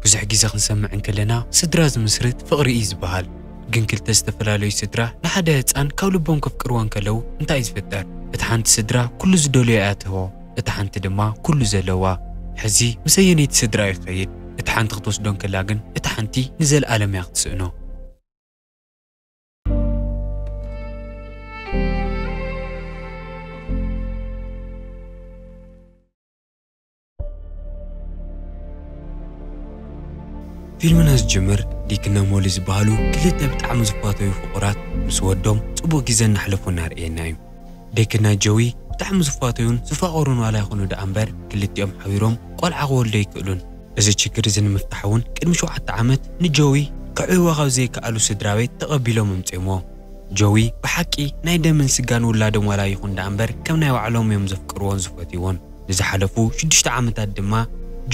ብዙሕ ግዜ ክንሰምዕ እንከለና ስድራ ዝምስርት ፍቕሪ እዩ ዝበሃል። ግን ክልተ ዝተፈላለዩ ስድራ ንሓደ ህፃን ካብ ልቦም ከፍቅርዎ እንከለዉ እንታይ እዩ ዝፍጠር? እታ ሓንቲ ስድራ ኩሉ ዝደልዮ እያ ትህቦ፣ እታ ሓንቲ ድማ ኩሉ ዘለዋ። ሕዚ ምስ ኣየነይቲ ስድራ እዩ ክኸይድ? እታ ሓንቲ ክትወስዶ እንከላ ግን እታ ሓንቲ ንዘለኣለም እያ ክትስእኖ። ፊልምና ዝጅምር ዲክና ሞሊ ዝበሃሉ ክልተ ብጣዕሚ ዝፋተዩ ፍቑራት ምስ ወዶም ጽቡቕ ግዜ እናሕለፉ እናርእየና እዩ። ዴክና ጆዊ ብጣዕሚ ዝፋተዩን ዝፋቐሩን ዋላ ይኹኑ ደኣ እምበር፣ ክልቲኦም ሓቢሮም ቆልዓ ክወልዱ ኣይክእሉን። እዚ ችግር እዚ ንምፍታሕ እውን ቅድሚ ሸውዓተ ዓመት ንጆዊ ከዕብይዎ ካብ ዘይከኣሉ ስድራ ቤት ተቐቢሎም ኣምጺኦምዎ። ጆዊ ብሓቂ ናይ ደምን ስጋን ውላዶም ዋላ ይኹን ደኣ እምበር፣ ከም ናይ ባዕሎም እዮም ዘፍቅርዎን ዝፈትይዎን። ንዝሓለፉ ሽዱሽተ ዓመታት ድማ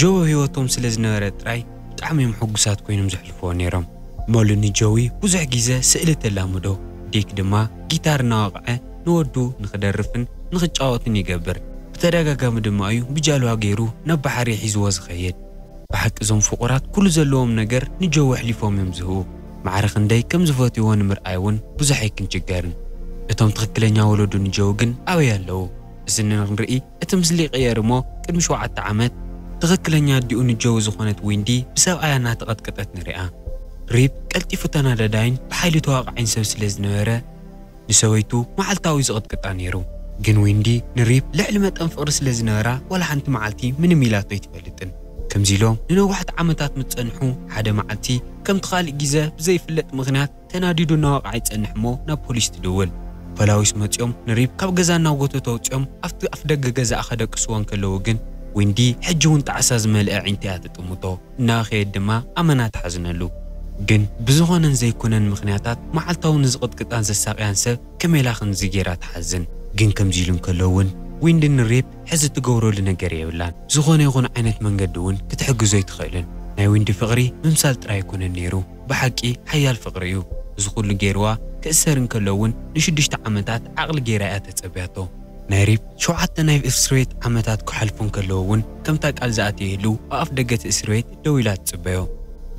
ጆዊ ህይወቶም ስለ ዝነበረ ጥራይ ብጣዕሚ እዮም ሕጉሳት ኮይኖም ዘሕልፍዎ ነይሮም። ሞሊ ንጆዊ ብዙሕ ግዜ ስእሊ ተላምዶ፣ ዲክ ድማ ጊታር እናወቕዐ ንወዱ ንኽደርፍን ንኽጫወትን ይገብር። ብተደጋጋሚ ድማ እዩ ብጃልባ ገይሩ ናብ ባሕሪ ሒዝዎ ዝኸይድ። ብሓቂ እዞም ፍቑራት ኩሉ ዘለዎም ነገር ንጆዊ ኣሕሊፎም እዮም ዝህቡ። ማዕረ ክንደይ ከም ዝፈትይዎ ንምርኣይ እውን ብዙሕ ኣይክንጭገርን። እቶም ትኽክለኛ ወለዱ ንጆዊ ግን ኣበይ ኣለዉ? እዚ ንኽንርኢ እቲ ምስሊ ይቕየር እሞ፣ ቅድሚ ሸውዓተ ዓመት ትኽክለኛ ኣዲኡ ንጆዊ ዝኾነት ዊንዲ ብሰብኣያ እናተቐጥቀጠት ንሪኣ። ሪፕ ቀልጢፉ ተናዳዳይን ብሓይሊ ተዋቃዒን ሰብ ስለ ዝነበረ፣ ንሰበይቱ መዓልታዊ ዝቕጥቅጣ ነይሩ። ግን ዊንዲ ንሪፕ ልዕሊ መጠን ፍቕሪ ስለ ዝነበራ፣ ዋላ ሓንቲ መዓልቲ ምንም ኢላቶ ኣይትፈልጥን። ከምዚ ኢሎም ንነዋሕቲ ዓመታት ምስ ጸንሑ፣ ሓደ መዓልቲ ከምቲ ካልእ ግዜ ብዘይፍለጥ ምኽንያት ተናዲዱ እናወቕዐ ይጸንሕ እሞ ናብ ፖሊስ ትድውል። ፖላዊስ መጺኦም ንሪፕ ካብ ገዛ እናጎተቱ ኣውጺኦም ኣብቲ ኣፍ ደገ ገዛኣ ከደቅስዎ እንከለዉ ግን፣ ዊንዲ ሕጂ እውን ጣዕሳ ዝመልአ ኣዒንቲ እያ ትጥምቶ። እናኸየት ድማ ኣመና ትሓዝነሉ። ግን ብዝኾነን ዘይኮነን ምኽንያታት መዓልታዊ ንዝቕጥቅጣን ዘሳቕያን ሰብ ከመይ ኢላ ከምዚ ገይራ ትሓዝን? ግን ከምዚ ኢሉ እንከሎ እውን ዊንዲ ንሪፕ ሕዚ ትገብረሉ ነገር የብላን። ዝኾነ ይኹን ዓይነት መንገዲ እውን ክትሕግዞ ኣይትኽእልን። ናይ ዊንዲ ፍቕሪ ምምሳል ጥራይ ኣይኮነን ነይሩ፣ ብሓቂ ሓያል ፍቕሪ እዩ። እዚ ኩሉ ገይርዋ ክእሰር እንከሎ እውን ንሽዱሽተ ዓመታት ዓቕሊ ገይራ እያ ተጸብያቶ። ናይ ሪፕ ሸውዓተ ናይ እስር ቤት ዓመታት ክሓልፉ እንከለዉ እውን ከምታ ቃል ዝኣተየሉ ኣብ ኣፍ ደገ እቲ እስር ቤት ደው ኢላ ትጽበዮ።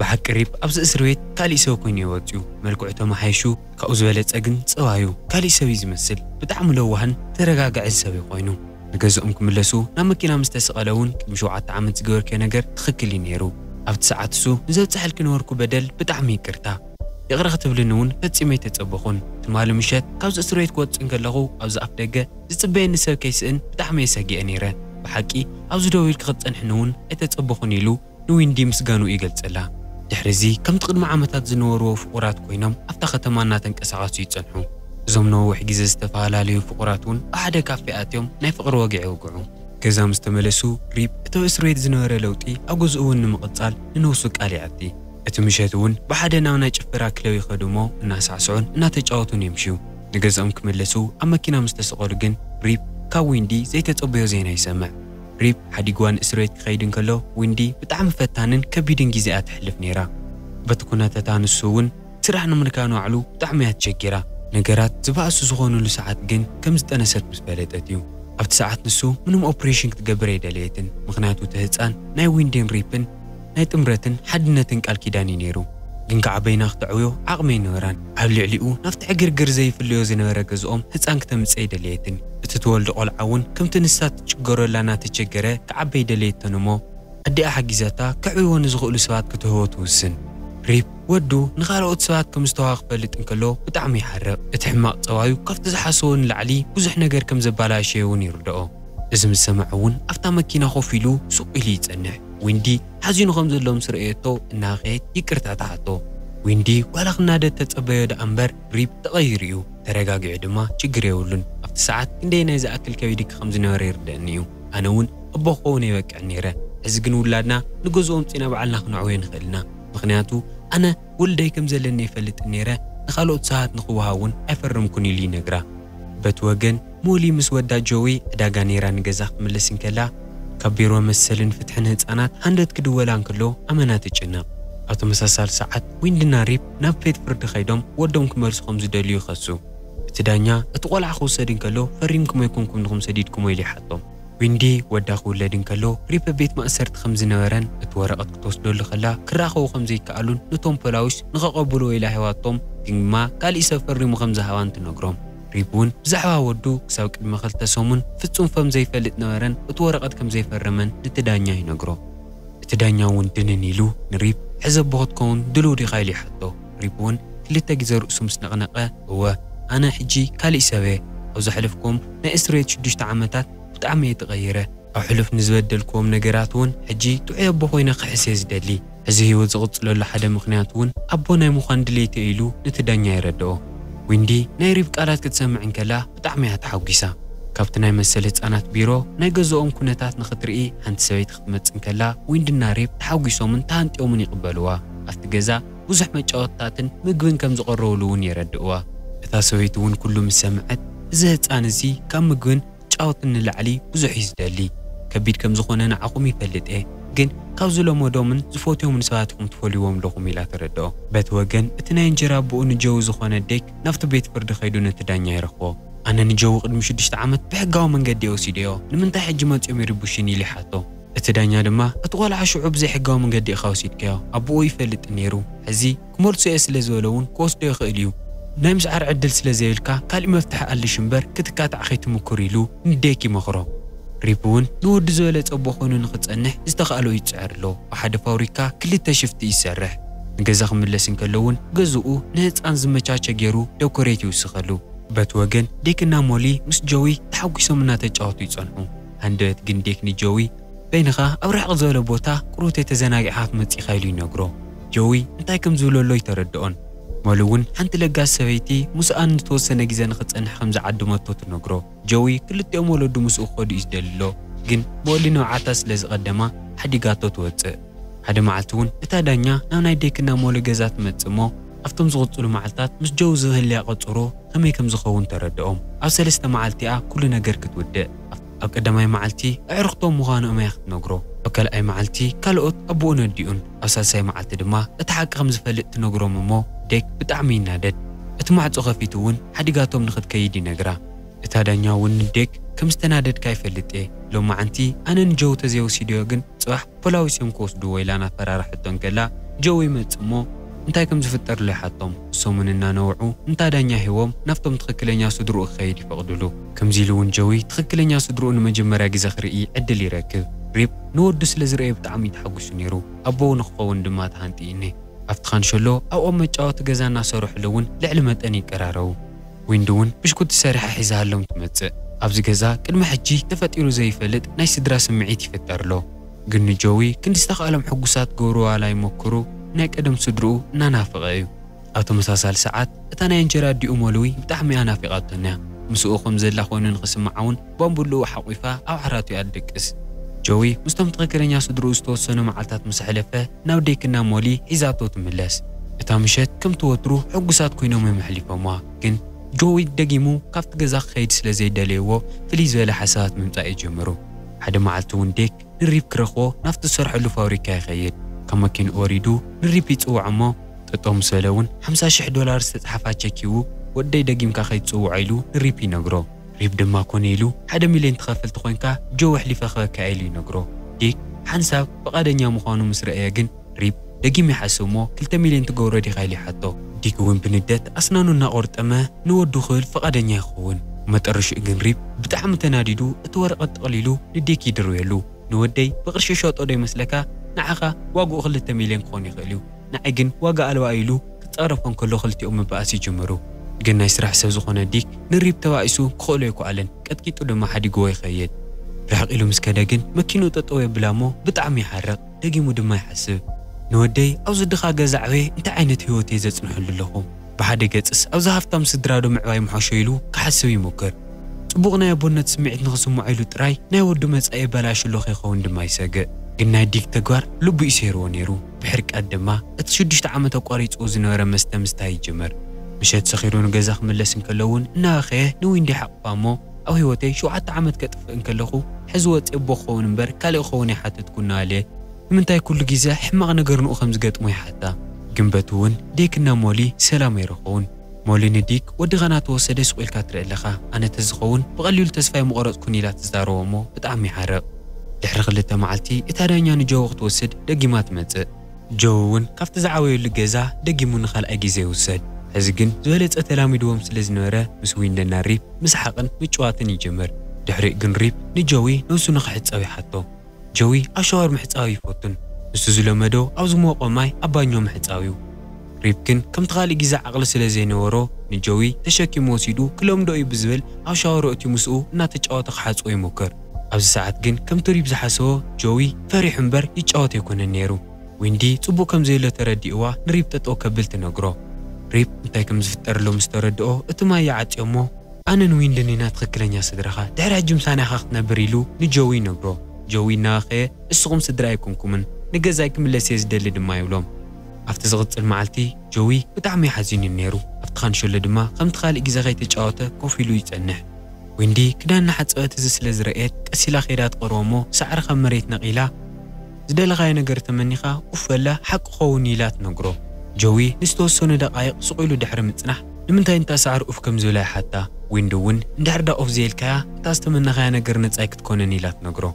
ብሓቂ ሪፕ ኣብዚ እስር ቤት ካሊእ ሰብ ኮይኑ እዩ ወጺኡ። መልክዑ ተመሓይሹ፣ ካብኡ ዝበለጸ ግን ጸባዩ ካሊእ ሰብ እዩ ዝመስል። ብጣዕሚ ለዋህን ተረጋጋዕን ሰብ እዩ ኮይኑ። ንገዝኦም ክምለሱ ናብ መኪና ምስ ተሰቐለ እውን ቅድሚ ሸውዓተ ዓመት ዝገበርክዮ ነገር ትኽክል እዩ ነይሩ። ኣብቲ ሰዓት እሱ ንዘብጽሐልኪ ነበርኩ በደል ብጣዕሚ ይቅርታ። ይቕረ ክትብልኒ እውን ፈጺመ ኣይተጸበኹን። ትማሊ ምሸት ካብዚ እስር ቤት ክወጽእ እንከለኹ ኣብዚ ኣፍ ደገ ዝጽበየኒ ሰብ ከይስእን ብጣዕሚ እየ ሰጊኤ ነይረ። ብሓቂ ኣብዚ ደው ኢልኪ ክትጸንሕኒ እውን ኣይተጸበኹን ኢሉ ንዊንዲ ምስጋንኡ ይገልጸላ። ድሕሪ እዚ ከምቲ ቅድሚ ዓመታት ዝነበርዎ ፍቑራት ኮይኖም ኣብታ ከተማ እናተንቀሳቐሱ ይጸንሑ። እዞም ነዊሕ ግዜ ዝተፈላለዩ ፍቑራት እውን ኣብ ሓደ ካፌ ኣትዮም ናይ ፍቕሪ ወግዒ ይውግዑ። ገዛ ምስ ተመለሱ ሪፕ እቲ ኣብ እስር ቤት ዝነበረ ለውጢ ኣብ ገዝኡ እውን ንምቕጻል ንነብሱ ቃል ይኣቲ። እቲ ምሸት እውን ብሓደ ናብ ናይ ጭፈራ ክለብ ይኸዱ እሞ እናሳዕስዑን እናተጫወቱን የምሽዩ። ንገዝኦም ክምለሱ ኣብ መኪና ምስ ተሰቐሉ ግን ሪፕ ካብ ዊንዲ ዘይተጸበዮ ዜና ይሰምዕ። ሪፕ ሓዲግዋ ንእስር ቤት ክኸይድ እንከሎ ዊንዲ ብጣዕሚ ፈታንን ከቢድን ግዜ እያ ትሕልፍ ነይራ። በቲ ኩነታታ ንሱ እውን ስራሕ ንምርካብ ንባዕሉ ብጣዕሚ እያ ትሸጊራ። ነገራት ዝበኣሱ ዝኾኑሉ ሰዓት ግን ከም ዝጠነሰት ምስ ፈለጠት እዩ። ኣብቲ ሰዓት ንሱ ምንም ኦፕሬሽን ክትገብር ኣይደለየትን፣ ምኽንያቱ እቲ ህፃን ናይ ዊንዲን ሪፕን ናይ ጥምረትን ሓድነትን ቃል ኪዳን እዩ ነይሩ። ግን ከዓ በይና ክተዕውዮ ዓቕሚ ኣይነበራን። ኣብ ልዕሊኡ ናብቲ ዕግርግር ዘይፍለዮ ዝነበረ ገዝኦም ህፃን ክተምፅእ ኣይደለየትን። እቲ ትወልዶ ቆልዓ እውን ከምቲ ንሳ ትጭገረላ እናተቸገረ ክዓበ ኣይደለየትን እሞ ኣዲኣ ሓጊዛታ ከዕብይዎ ንዝኽእሉ ሰባት ክትህቦ ትውስን። ሪፕ ወዱ ንኻልኦት ሰባት ከም ዝተዋሃ ክፈልጥ እንከሎ ብጣዕሚ ይሓርቕ። እቲ ሕማቕ ጸባዩ ካብቲ ዝሓሰቦ ንላዕሊ ብዙሕ ነገር ከም ዘባላሸየ እውን ይርድኦ። እዚ ምስ ሰምዐ እውን ኣብታ መኪና ኮፍ ኢሉ ሱቕ ኢሉ ይጸንሕ። ዊንዲ ሓዚኑ ከም ዘሎ ምስ ረእየቶ እናኸየት ይቅርታ ትሓቶ። ዊንዲ ዋላ ክናደድ ተጸበዮ ደኣ እምበር ሪፕ ተቐይሩ እዩ። ተረጋጊዑ ድማ ችግር የብሉን። ኣብቲ ሰዓት ክንደየናይ ዝኣክል ከቢድኪ ከም ዝነበረ ይርደኣኒ እዩ። ኣነ እውን ኣቦ ክኸውን ኣይበቅዕን ነይረ። ሕዚ ግን ውላድና ንገዝኡ ኣምጺእና ባዕልና ክነዕውዮ ንኽእል ኢና። ምኽንያቱ ኣነ ወልደይ ከም ዘለኒ ኣይፈልጥን ነይረ፣ ንኻልኦት ሰባት ንኽወሃብ እውን ኣይፈረምኩን ኢሉ ይነግራ። በቲ ወገን ሞሊ ምስ ወዳ ጆዊ ዕዳጋ ነይራ ንገዛ ክትምለስ እንከላ፣ ካብ ቢሮ መሰልን ፍትሕን ህጻናት ሃንደት ክድወላ እንከሎ ኣመና ትጭነቕ። ኣብ ተመሳሳሊ ሰዓት ዊንድና ሪፕ ናብ ቤት ፍርዲ ከይዶም ወዶም ክመልሱ ከም ዝደልዩ ይኸሱ። እቲ ዳኛ እቲ ቆልዓ ክውሰድ እንከሎ ፈሪምኩም ኣይኮንኩም ዲኹም ሰዲድኩሞ ኢሉ ይሓቶም። ዊንዲ ወዳ ክውለድ እንከሎ ሪፕ ኣብ ቤት ማእሰርቲ ከም ዝነበረን እቲ ወረቐት ክትወስደሉ ከላ ክራኸቡ ከም ዘይከኣሉን ነቶም ፖላዊስ ንኸቐብልዎ ኢላ ሂባቶም ግን ድማ ካሊእ ሰብ ፈሪሙ ከም ዝሃባን ትነግሮም። ሪፕ እውን ብዛዕባ ወዱ ክሳብ ቅድሚ ክልተ ሰሙን ፍጹም ከም ዘይፈልጥ ነበረን እቲ ወረቐት ከም ዘይፈረመን ነቲ ዳኛ ይነግሮ። እቲ ዳኛ እውን ድንን ኢሉ ንሪፕ ሕዚ ኣቦ ክትከውን ድልው ዲኻ ኢሉ ይሓቶ። ሪፕ እውን ክልተ ግዜ ርእሱ ምስ ነቕነቐ እወ ኣነ ሕጂ ካሊእ ሰብ እየ። ኣብ ዘሕለፍኩም ናይ እስር ቤት ሽዱሽተ ዓመታት ብጣዕሚ እየ ተቐይረ። ኣብ ሕሉፍ ንዝበደልክዎም ነገራት እውን ሕጂ ጥዑይ ኣቦ ኮይነ ክሕስ እየ ዝደሊ። ሕዚ ህይወት ዝቕጽለሉ ሓደ ምኽንያት እውን ኣቦ ናይ ምዃን ድሌት እየ ኢሉ ነቲ ዳኛ የረድኦ። ዊንዲ ናይ ሪፕ ቃላት ክትሰምዕ እንከላ ብጣዕሚ እያ ተሓጒሳ። ካብቲ ናይ መሰል ህጻናት ቢሮ ናይ ገዛኦም ኩነታት ንኽትርኢ ሓንቲ ሰበይቲ ክትመጽእ እንከላ ዊንድና ሪፕ ተሓጒሶምን ተሃንጥዮምን ይቕበልዋ። ኣብቲ ገዛ ብዙሕ መጫወትታትን ምግብን ከም ዝቐረብሉ እውን የረድእዋ። እታ ሰበይቲ እውን ኩሉ ምስ ሰምዐት እዚ ህጻን እዚ ካብ ምግብን ጫወትን ንላዕሊ ብዙሕ እዩ ዝደሊ። ከቢድ ከም ዝኾነ ንዓኹም ይፈልጥ እየ፣ ግን ካብ ዝለመዶምን ዝፈትዮምን ሰባት ኢኹም ትፈልይዎም ኣለኹም ኢላ ተረድኦ። በቲ ወገን እቲ ናይ እንጀራ ኣቦኡ ንጆዊ ዝኾነ ዴክ ናብቲ ቤት ፍርዲ ከይዱ ነቲ ዳኛ ይረኽቦ። ኣነ ንጆዊ ቅድሚ ሽዱሽተ ዓመት ብሕጋዊ መንገዲ እየ ወሲደዮ፣ ንምንታይ ሕጂ መጺኦም ይርብሹኒ ኢሉ ይሓቶ። እቲ ዳኛ ድማ እቲ ቆልዓ ሽዑ ብዘይሕጋዊ መንገዲ ኢኻ ወሲድካዮ፣ ኣቦኡ ይፈልጥ ነይሩ፣ ሕዚ ክመልሶ እየ ስለ ዝበለ እውን ክወስዶ ይኽእል እዩ። ናይ ምስዓር ዕድል ስለ ዘየብልካ ካሊእ መፍትሒ ኣልሽ እምበር ክትካታዕ ከይትምኩር ኢሉ ንዴክ ይመኽሮ። ሪፕ እውን ንወዱ ዝበለጸ ኣቦ ኮይኑ ንኽጸንሕ ዝተኻእሎ ይጽዕር ኣሎ። ኣብ ሓደ ፋብሪካ ክልተ ሽፍቲ ይሰርሕ። ንገዛ ክምለስ እንከሎ እውን ገዝኡ ንህፃን ዝመቻቸ ገይሩ ደኮሬት ይውስኸሉ። በቲ ወገን ዴክና ሞሊ ምስ ጆዊ ተሓጒሶም እናተጫወቱ ይጸንሑ። ሃንደበት ግን ዴክ ንጆዊ በይንኻ ኣብ ርሕቕ ዝበለ ቦታ ቁሩብ ተዘናጊዕኻ ክትመጽእ ኢኻ ኢሉ ይነግሮ። ጆዊ እንታይ ከም ዝብለሎ ይተረድኦን። ሞሊ እውን ሓንቲ ለጋስ ሰበይቲ ምስኣን ንዝተወሰነ ግዜ ንኽጸንሕ ከም ዝዓደመቶ ትነግሮ። ጆዊ ክልቲኦም ወለዱ ምስኡ ክኸዱ እዩ ዝደሊ ኣሎ፣ ግን ሞሊ ንብዓታ ስለ ዝቐደማ ሓዲጋቶ ትወጽእ። ሓደ መዓልቲ እውን እታ ዳኛ ናብ ናይ ዴክና ሞሊ ገዛ ትመጽእ እሞ ኣብቶም ዝቕጽሉ መዓልታት ምስ ጆዊ ዝህልያ ቀጽሮ ከመይ ከም ዝኸውን ተረድኦም። ኣብ ሰለስተ መዓልቲኣ ኩሉ ነገር ክትውድእ ኣብ ቀዳማይ መዓልቲ ኣዕሩኽቶም ምዃኖም እያ ክትነግሮ። ኣብ ካልኣይ መዓልቲ ካልኦት ኣቦኡን ኣዲኡን፣ ኣብ ሳልሳይ መዓልቲ ድማ እቲ ሓቂ ከም ዝፈልጥ ትነግሮም እሞ ዴክ ብጣዕሚ ይናደድ። እቲ ማዕጾ ከፊቱ እውን ሓዲጋቶም ንኽትከይድ ይነግራ። እታ ዳኛ እውን ንዴክ ከም ዝተናደድካ ይፈልጥ እየ። ሎማዓንቲ ኣነ ንጆው ተዘይወሲድዮ ግን ጽባሕ ፖላዊስ እዮም ክወስድዎ ኢላ እናፈራርሐቶ እንከላ ጆው ይመጽእ እሞ እንታይ ከም ዝፍጠር ኣሎ ይሓቶም። እሶምን እናነውዑ እንታ ዳኛ ሂቦም ናብቶም ትኽክለኛ ስድርኡ ክኸይድ ይፈቕድሉ። ከምዚ ኢሉ እውን ጆዊ ትኽክለኛ ስድርኡ ንመጀመርያ ግዜ ክርኢ ዕድል ይረክብ። ሪፕ ንወዱ ስለ ዝረኣየ ብጣዕሚ እዩ ተሓጒሱ ነይሩ። ኣቦኡ ንክኸውን ድማ ተሃንጥዩኒ። ኣብቲ ካንሸሎ ኣብኦም መጫወቲ ገዛ እናሰርሕሉ እውን ልዕሊ መጠን ይቀራረቡ። ዊንዲ እውን ብሽኩቲ ሰሪሓ ሒዛሃሎም ትመጽእ። ኣብዚ ገዛ ቅድሚ ሕጂ ተፈጢሩ ዘይፈልጥ ናይ ስድራ ስምዒት ይፍጠር ኣሎ። ግን ንጆዊ ክንዲ ዝተኻእሎም ሕጉሳት ክገብሩ ዋላ ይመክሩ ናይ ቀደም ስድርኡ እናናፈቐ እዩ። ኣብ ተመሳሳሊ ሰዓት እታ ናይ እንጀራ ኣዲኡ ሞልዊ ብጣዕሚ እያ ናፊቓቶን እያ። ምስኡ ከም ዘላ ኮይኑ ንኽስምዓ እውን ባምቡልኡ ሓቑፋ ኣብ ዓራቱ እያ ትድቅስ። ጆዊ ምስቶም ትኽክለኛ ስድርኡ ዝተወሰኑ መዓልታት ምስ ኣሕለፈ ናብ ዴክና ሞሊ ሒዛቶ ትምለስ። እታ ምሸት ከምቲ ወትሩ ሕጉሳት ኮይኖም እዮም ኣሕሊፎምዋ። ግን ጆዊ ደጊሙ ካብቲ ገዛ ክኸይድ ስለ ዘይደለይዎ ፍልይ ዝበለ ሓሳባት ምምጻእ ይጅምሩ። ሓደ መዓልቲ እውን ዴክ ንሪፕ ክረኽቦ ናብቲ ዝሰርሐሉ ፋብሪካ ይኸይድ። ካብ መኪንኡ ወሪዱ ንሪፕ ይጽውዖ እሞ ጠጠው ምስ በለ እውን ሓምሳ ሽሕ ዶላር ዝተጽሓፋ ቸክ ሂቡ ወደይ ደጊምካ ከይትጽውዖ ኢሉ ንሪፕ ይነግሮ። ሪፕ ድማ ኮነ ኢሉ ሓደ ሚልዮን ትኸፍል ተኾይንካ ጆው ኣሕሊፈ ክህበካ እየ ኢሉ ይነግሮ። ዴክ ሓንሳብ ፍቓደኛ ምዃኑ ምስ ረኣየ ግን ሪፕ ደጊም ይሓስብ እሞ ክልተ ሚልዮን ትገብሮ ዲኻ ኢሉ ይሓቶ። ዲክ እውን ብንደት ኣስናኑ እናቖርጠመ ንወዱ ክብል ፍቓደኛ ይኸውን። መጠረሽኡ ግን ሪፕ ብጣዕሚ ተናዲዱ እቲ ወረቐት ጠቕሊሉ ንዴክ ይድርብየሉ። ንወደይ ብቕርሺ ሸጦ ዶ ይመስለካ? ንዓኻ ዋግኡ ክልተ ሚልዮን ክኾን ይኽእል እዩ፣ ንዓይ ግን ዋጋ ኣልባ እዩ ኢሉ ክጻረፎ እንከሎ ክልቲኦም ምብኣስ ይጅምሩ። ግን ናይ ስራሕ ሰብ ዝኾነ ዲክ ንሪፕ ተባኢሱ ክኽእሎ ኣይከኣለን። ቀጥቂጡ ድማ ሓዲግዎ ይኸይድ። ርሕቕ ኢሉ ምስ ከደ ግን መኪንኡ ጠጠው የብላ እሞ ብጣዕሚ ይሓርቕ። ደጊሙ ድማ ይሓስብ። ንወደይ ኣብዚ ድኻ ገዛ ዕብየ እንታይ ዓይነት ህይወት እየ ዘጽንሐሉ ኣለኹ? ብሓደ ገጽስ ኣብዚ ሃፍታም ስድራ ዶ ምዕባይ ምሓሾ ኢሉ ክሓስብ ይሙክር። ጽቡቕ ናይ ኣቦነት ስምዒት ንኽስምዖ ኢሉ ጥራይ ናይ ወዱ መጻኢ የበላሹ ኣሎ ከይኸውን ድማ ይሰግእ። ግን ናይ ዲክ ተግባር ልቡ እዩ ሰይርዎ ነይሩ። ብሕርቃን ድማ እቲ ሽዱሽተ ዓመት ኣቋሪጽዎ ዝነበረ መስተ ምስታይ ይጅምር። ምሸት ሰኺሩ ንገዛ ክምለስ እንከሎ እውን እናበኸየ ንዊንዲ ሓቕፋ እሞ ኣብ ህይወተይ ሸውዓተ ዓመት ከጥፍእ እንከለኹ ሕዚ ወጺአ ኣቦ ክኸውን እምበር ካልእ ክኸውን ኣይሓተትኩን እናበለ ንምንታይ ኩሉ ግዜ ሕማቕ ነገር ንኡ ከም ዝገጥሞ ይሓታ። ግን በቲ እውን ዴክና ሞሊ ሰላም ኣይረኸቡን። ሞሊ ንዲክ፣ "ወድኻ እናተወሰደ ስቕ ኢልካ ትርኢ ኣለኻ፣ ኣነ ተዝኸውን ብቐሊሉ ተስፋ ኣይምቖረጽኩን" ኢላ ትዛረቦ እሞ ብጣዕሚ ይሓርቕ። ድሕሪ ክልተ መዓልቲ እታ ዳኛ ንጆዊ ክትወስድ ደጊማ ትመጽእ። ጆዊ እውን ካብቲ ዝዓበየሉ ገዛ ደጊሙ ንኻልኣይ ግዜ ይውሰድ። ሕዚ ግን ዝበለጸ ተላሚድዎም ስለ ዝነበረ ምስ ዊንደና ሪፕ ምስሓቕን ምጭዋትን ይጅምር። ድሕሪኡ ግን ሪፕ ንጆዊ ነብሱ ንኽሕጸብ ይሓቶ። ጆዊ ኣብ ሻወር ምሕጻብ ይፈቱን። ንሱ ዝለመዶ ኣብ ዝሞቐ ማይ ኣብ ባኞ ምሕጻብ እዩ። ሪፕ ግን ከምቲ ካልእ ግዜ ዓቕሊ ስለ ዘይነበሮ ንጆዊ ተሸኪሙ ወሲዱ ክለምዶ እዩ ብዝብል ኣብ ሻወር ኣእትዩ ምስኡ እናተጫወተ ክሓጽቦ ይሞክር። ኣብዚ ሰዓት ግን ከምቲ ሪፕ ዝሓሰቦ ጆዊ ፈሪሑ እምበር ይጫወት ኣይኮነን ነይሩ። ዊንዲ ጽቡቕ ከም ዘየሎ ተረዲእዋ ንሪፕ ጠጠው ከብል ትነግሮ። ሪፕ እንታይ ከም ዝፍጠር ኣሎ ምስ ተረድኦ እቲ ማይ ይዓጽዮ እሞ ኣነን ዊንድን ኢና ትኽክለኛ ስድራኻ። ድሕሪ ሕጂ ምሳና ኢኻ ክትነብር ኢሉ ንጆዊ ይነግሮ። ጆዊ እናበኸየ ንስኹም ስድራ ኣይኮንኩምን፣ ንገዛይ ክምለስ እየ ዝደሊ ድማ ይብሎም። ኣብቲ ዝቕጽል መዓልቲ ጆዊ ብጣዕሚ ሓዚኑ እዩ ነይሩ። ኣብቲ ካንሸሎ ድማ ከምቲ ካልእ ግዜ ከይተጫወተ ኮፍ ኢሉ ይጸንሕ። ዊንዲ ክዳን እናሓጸበት እዚ ስለ ዝረኣየት ቀስ ኢላ ከይዳ ትቐርቦ እሞ ሳዕሪ ካብ መሬት ነቒላ ዝደለኻዮ ነገር ተመኒኻ ኡፍ በላ ሓቂ ክኸውን ኢላ ትነግሮ። ጆዊ ንዝተወሰኑ ደቓይቕ ስቕ ኢሉ ድሕሪ ምጽናሕ ንምንታይ እንታ ሳዕሪ ኡፍ ከም ዝብላ ይሓታ። ዊንዲ እውን እንድሕር ዳ ኡፍ ዘየልካያ እታ ዝተመነኻያ ነገር ነጻይ ክትኮነን ኢላ ትነግሮ።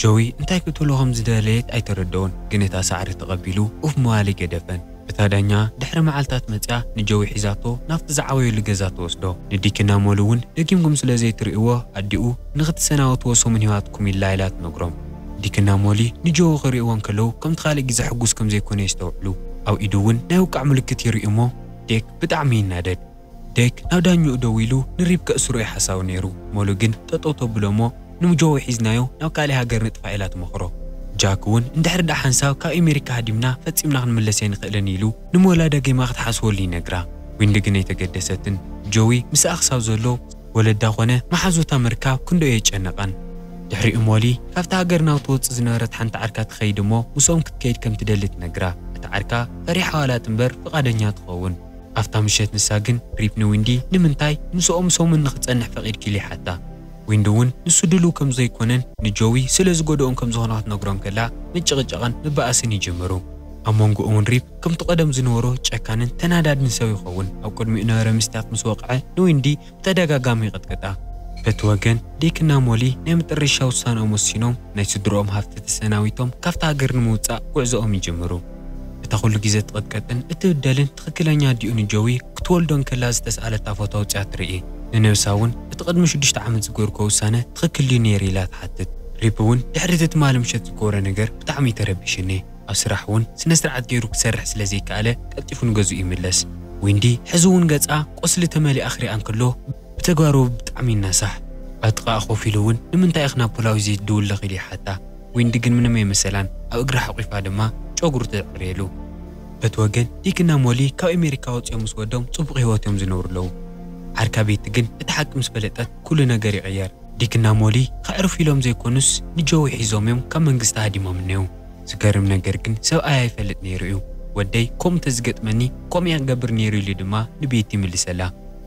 ጆዊ እንታይ ክትብሎ ከም ዝደለየት ኣይተረድኦን፣ ግን እታ ሳዕሪ ተቐቢሉ ኡፍ ምባል ኣይገደፈን። እታ ዳኛ ድሕሪ መዓልታት መጽያ ንጆዊ ሒዛቶ ናብቲ ዝዓበየሉ ገዛ ትወስዶ። ንዲክና ሞሊ እውን ደጊምኩም ስለ ዘይትርእይዎ ኣዲኡ ንኽትሰናበትዎ ሰሙን ሂባትኩም ኢላ ኢላ ትነግሮም። ዲክና ሞሊ ንጆዊ ክርእይዎ እንከለዉ ከምቲ ካልእ ግዜ ሕጉስ ከም ዘይኮነ የስተውዕሉ። ኣብ ኢዱ እውን ናይ ውቃዕ ምልክት ይርኢ እሞ ዴክ ብጣዕሚ ይናደድ። ዴክ ናብ ዳኛኡ ደዊሉ ንሪፕ ከእስሮ እዩ ሓሳቡ ነይሩ። ሞሊ ግን ጠጠው ተብሎ እሞ ንጆዊ ሒዝናዮ ናብ ካልእ ሃገር ንጥፋእ ኢላ ትመኽሮ። ጃክ እውን እንድሕር ደኣ ሓንሳብ ካብ ኣሜሪካ ሃዲምና ፈጺምና ክንምለስ ኣይንኽእልን ኢሉ ንሞላ ደጊማ ክትሓስበሉ ይነግራ። ዊንዲ ግን ኣይተገደሰትን። ጆዊ ምስኣ ክሳብ ዘሎ ወለዳ ኮነ መሓዙታ ምርካብ ክንደኡ የጨነቐን። ድሕሪኡ ሞሊ ካብታ ሃገር ናብ ትወጽእ ዝነበረት ሓንቲ ዓርካ ትኸይድ እሞ ምስኦም ክትከይድ ከም ትደሊ ትነግራ። እታ ዓርካ ፈሪሓ ዋላት እምበር ፍቓደኛ ትኸውን። ኣብታ ምሸት ንሳ ግን ሪፕ ንዊንዲ ንምንታይ ምስኦም ሰሙን ንኽጸንሕ ፈቒድኪ ኢሉ ይሓታ። ዊንዲ እውን ንሱ ድሉው ከም ዘይኮነን ንጆዊ ስለ ዝጎድኦን ከም ዝኾነ ክትነግሮ እንከላ ምጭቕጫቕን ምባኣስን ይጅምሩ። ኣብ መንጎኦምን ሪፕ ከምቲ ቀደም ዝነበሮ ጨካንን ተናዳድን ሰብ ይኸውን። ኣብ ቅድሚኡ ነበረ ምስትያት ምስ ወቕዐ ንዊንዲ ብተደጋጋሚ ይቕጥቅጣ። በቲ ወገን ዴክና ሞሊ ናይ መጠረሻ ውሳንኦም ወሲኖም ናይ ስድርኦም ሃፍቲ ተሰናቢቶም ካብታ ሃገር ንምውጻእ ጉዕዞኦም ይጅምሩ። እታ ኩሉ ግዜ ትቕጥቀጥን እትብደልን ትኽክለኛ ኣዲኡ ንጆዊ ክትወልዶ እንከላ ዝተስኣለታ ፎቶ ኣውጺኣ ትርኢ። ንነብሳ እውን እቲ ቅድሚ ሽዱሽተ ዓመት ዝገበርኩዎ ውሳነ ትኽክል ድዩ ነይሩ ኢላ ትሓትት። ሪፕ እውን ድሕሪ እቲ ትማሊ ምሸት ዝገበሮ ነገር ብጣዕሚ እዩ ተረቢሽኒ። ኣብ ስራሕ እውን ስነ ስርዓት ገይሩ ክሰርሕ ስለ ዘይከኣለ ቀልጢፉ ንገዝኡ ይምለስ። ዊንዲ ሕዚ እውን ገጻ ቁስሊ ተመሊኣ ክሪኣ እንከሎ ብተግባሩ ብጣዕሚ ይናሳሕ። ኣብ ጥቓኣ ኮፍ ኢሉ እውን ንምንታይ ኢኺ ናብ ፖላዊስ ዘይትድውልለኺ ኢሉ ይሓታ። ዊንዲ ግን ምንም ኣይመሰላን። ኣብ እግራ ሓቂፋ ድማ ጨጉሩ ተዕርየሉ። በቲ ወገን ዲክና ሞሊ ካብ ኣሜሪካ ወፂኦም ምስ ወዶም ፅቡቕ ህይወት እዮም ዝነብሩ ኣለዉ። ዓርካ ቤቲ ግን እቲ ሓቂ ምስ ፈለጠት ኩሉ ነገር ይቕየር። ዲክና ሞሊ ከዕርፉ ኢሎም ዘይኮኑስ ንጆዊ ሒዞም እዮም ካብ መንግስቲ ሃዲሞም እነዩ። ዝገርም ነገር ግን ሰብኣይ ኣይፈልጥ ነይሩ እዩ። ወደይ ከምኡ ተዝገጥመኒ ከምኡ እየ ክገብር ነይሩ ኢሉ ድማ ንቤቲ ይምልሰላ።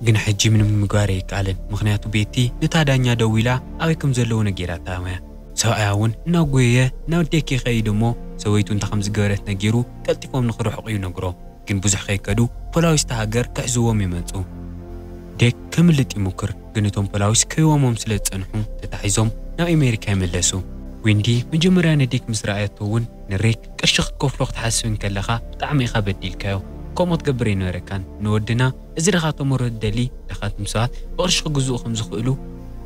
ግን ሕጂ ምንም ምግባር ኣይከኣልን፣ ምኽንያቱ ቤቲ ነታ ዳኛ ደዊላ ኣበይ ከም ዘለዉ ነጊራታ እያ። ሰብኣያ እውን እናጎየየ ናብ ዴክ ይኸይድ እሞ ሰበይቱ እንታይ ከም ዝገበረት ነጊሩ ቀልጢፎም ንኽርሕቑ ይነግሮ። ግን ብዙሕ ከይከዱ ፖላዊስ እታ ሃገር ክሕዝዎም ይመጹ። ዴክ ከምልጥ ይሙክር፣ ግን እቶም ፖላዊስ ከይቦሞም ስለ ዝጸንሑ ተታሒዞም ናብ ኣሜሪካ ይምለሱ። ዊንዲ መጀመርያ ንዴክ ምስ ረኣየቶ እውን ንሬክ ቅርሺ ክትከፍሎ ክትሓስብ እንከለኻ ብጣዕሚ ኢኻ በዲልካዮ፣ ከምኡ ክትገብር ኣይነበረካን፣ ንወድና እዚ ድኻ ተምሮ ትደሊ ድኻትም ሰባት ብቕርሺ ክግዝኡ ከም ዝኽእሉ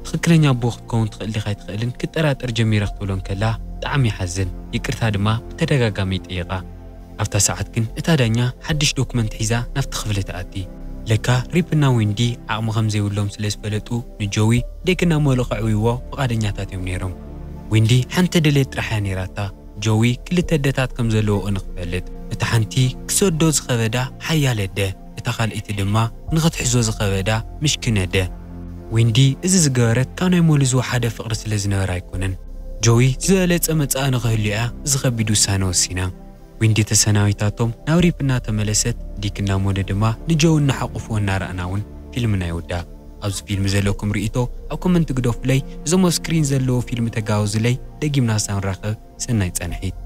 ትኽክለኛ ኣቦ ክትከውን ትኽእል ዲኻ ኣይትኽእልን ክጠራጠር ጀሚረ ክትብሎ እንከላ ብጣዕሚ ይሓዝን። ይቅርታ ድማ ብተደጋጋሚ ይጥይቓ። ኣብታ ሰዓት ግን እታ ዳኛ ሓድሽ ዶክመንት ሒዛ ናብቲ ክፍሊ ትኣቲ። ለካ ሪፕና ዊንዲ ዓቕሚ ከም ዘይብሎም ስለ ዝፈለጡ ንጆዊ ዴክና ሞሊ ከዕውይዎ ፍቓደኛታት እዮም ነይሮም። ዊንዲ ሓንቲ ድሌት ጥራሕ እያ ነይራታ፣ ጆዊ ክልተ ኣደታት ከም ዘለዎኦ ንክፈልጥ። እታ ሓንቲ ክሰዶ ዝኸበዳ ሓያል ኣደ፣ እታ ካልኣይቲ ድማ ንኽትሕዞ ዝኸበዳ ምሽኪን ኣደ። ዊንዲ እዚ ዝገበረት ካብ ናይ ሞሊ ዝወሓደ ፍቕሪ ስለ ዝነበራ ኣይኮነን። ጆዊ ዝበለጸ መጻኢ ንኽህልዮ እያ እዚ ከቢድ ውሳነ ወሲና። ዊንዲ ተሰናቢታቶም ናብ ሪፕ እናተመለሰት፣ ዲክና ሞሊ ድማ ንጆዊ እናሓቆፍዎ እናረኣና እውን ፊልምና ይውዳእ። ኣብዚ ፊልም ዘለኩም ርእይቶ ኣብ ኮመንት ግደፉለይ። እዞም ኣብ ስክሪን ዘለዉ ፊልም ተጋበዙለይ። ደጊምና ሳብ ንራኸብ ሰናይ ጻንሒት።